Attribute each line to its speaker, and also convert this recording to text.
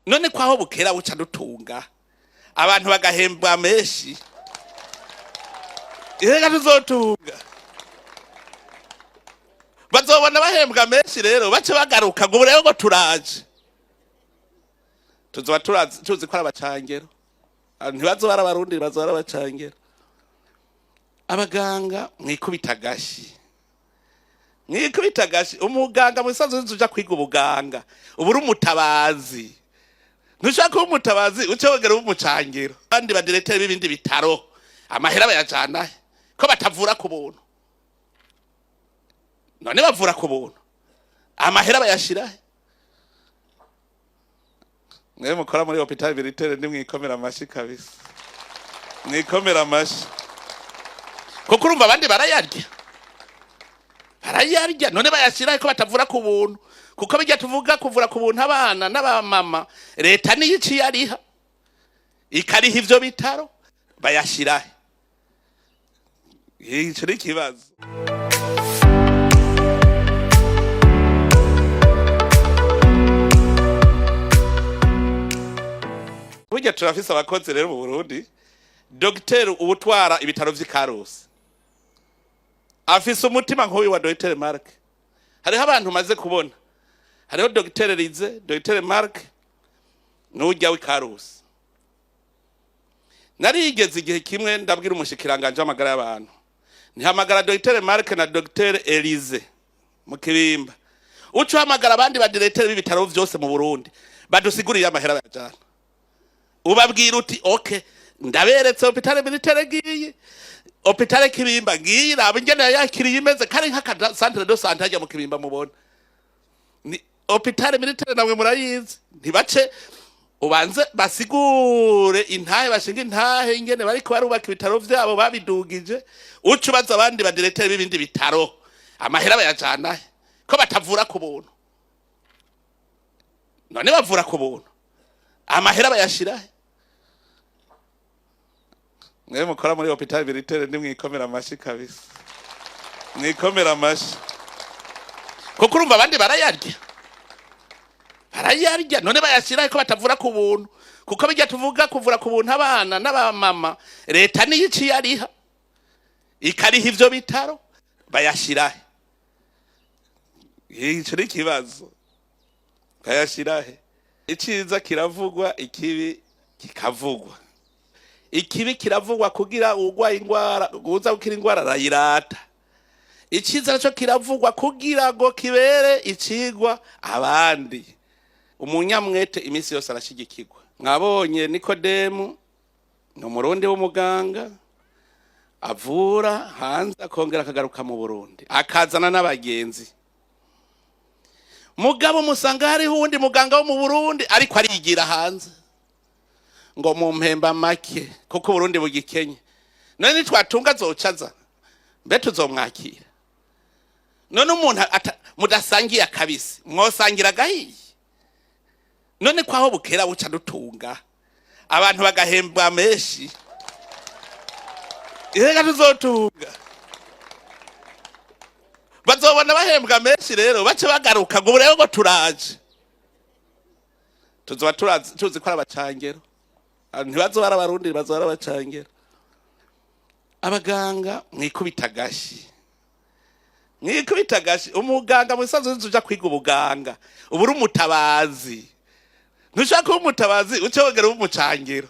Speaker 1: None kwaho bukera buca dutunga, abantu bagahembwa menshi, reka tuzotunga. Bazobona bahembwa menshi rero, bace bagaruka ngo ubu rero ngo turaje. Tuzoba tuzi ko ari abacangero. Ntibazoba ari Abarundi, bazoba ari abacangero. Abaganga, mwikubita agashi, mwikubita agashi. Umuganga mu bisanzwe uja kwiga ubuganga uba uri umutabazi. Ntushaka kuba umutabazi uce wongera uba umucangero. Abandi ba directeurs b'ibindi bitaro, amahera bayajana he, ko batavura ku buntu? None bavura ku buntu, amahera bayashira he? Mwe mukora muri hôpital militaire, nimwikomera amashi kabisa, mwikomera amashi, kuko urumva abandi barayarya, barayarya. None bayashira ko batavura ku buntu? Kuko bijya tuvuga kuvura ku buntu abana n'abamama, leta niyo iciye ariha, ikariha ivyo bitaro, bayashirahe? Ico ni ikibazo. Burya turafise abakozi rero mu Burundi. Dogiteri ubutwara ibitaro vy'i Karusi afise umutima nk'uyu wa Dogiteri Mark. Hariho abantu maze kubona, hariho Dogiteri Rize, Dogiteri Mark n'urya w'i Karusi. Narigeze igihe kimwe ndabwira umushikiranganje w'amagara y'abantu, ntihamagara Dogiteri Mark na Dogiteri Elize mu Kibimba, uca uhamagara abandi ba directeurs b'ibitaro vyose mu Burundi, badusigurire amahera bayajana. Ubabwira uti: "OK, ndaberetse hôpital militaire ngiyi, hôpital Kibimba ngiyi, raba ingene yakiriye imeze." Kari nk'aka centre de santé hajya mu Kibimba, mubona ni hôpital militaire, namwe murayizi. Ntibace ubanze basigure intahe, bashinga intahe ingene bariko barubaka ibitaro vyabo babidugije. Uca ubaza abandi ba directeurs b'ibindi bitaro, amahera bayajana he, ko batavura ku buntu? None bavura ku buntu, amahera bayashira he? Mwe mukora muri hôpital militaire, nimwikomera amashi kabisa, mwikomera amashi, kuko urumva abandi barayarya, barayarya. None bayashira ko batavura ku buntu? Kuko bijya tuvuga kuvura ku buntu abana n'abamama, leta niyo iciye ariha, ikariha ivyo bitaro, bayashira he? Ico ni ikibazo. Bayashira he? Iciza kiravugwa, ikibi kikavugwa. Ikibi kiravugwa kugira urwaye ingwara, uza gukira ingwara arayirata. Iciza naco kiravugwa kugira ngo kibere icigwa abandi. Umunyamwete iminsi yose arashigikirwa. Mwabonye Nikodemu ni Umurundi w'umuganga avura hanze, akongera akagaruka mu Burundi, akazana n'abagenzi. Mugabo musanga hariho uwundi muganga wo mu Burundi ariko arigira hanze ngo mumpemba make kuko Uburundi bugikenye. None nitwatunga azocaza, mbe tuzomwakira? None umuntu mudasangiye akabisi, mwosangira agahiye? None kwaho bukera buca dutunga, abantu bagahembwa menshi, reka tuzotunga. Bazobona bahembwa menshi rero, bace bagaruka ngo ubu rero ngo turaje. Tuzoba tuzi ko ari abacangero. Ntibazoba ari Abarundi, bazoba ari abacangero. Abaganga, mwikubita agashi, mwikubita agashi. Umuganga mu bisanzwe uja kwiga ubuganga uba uri umutabazi. Ntushaka kuba umutabazi uce wongera uba umucangero.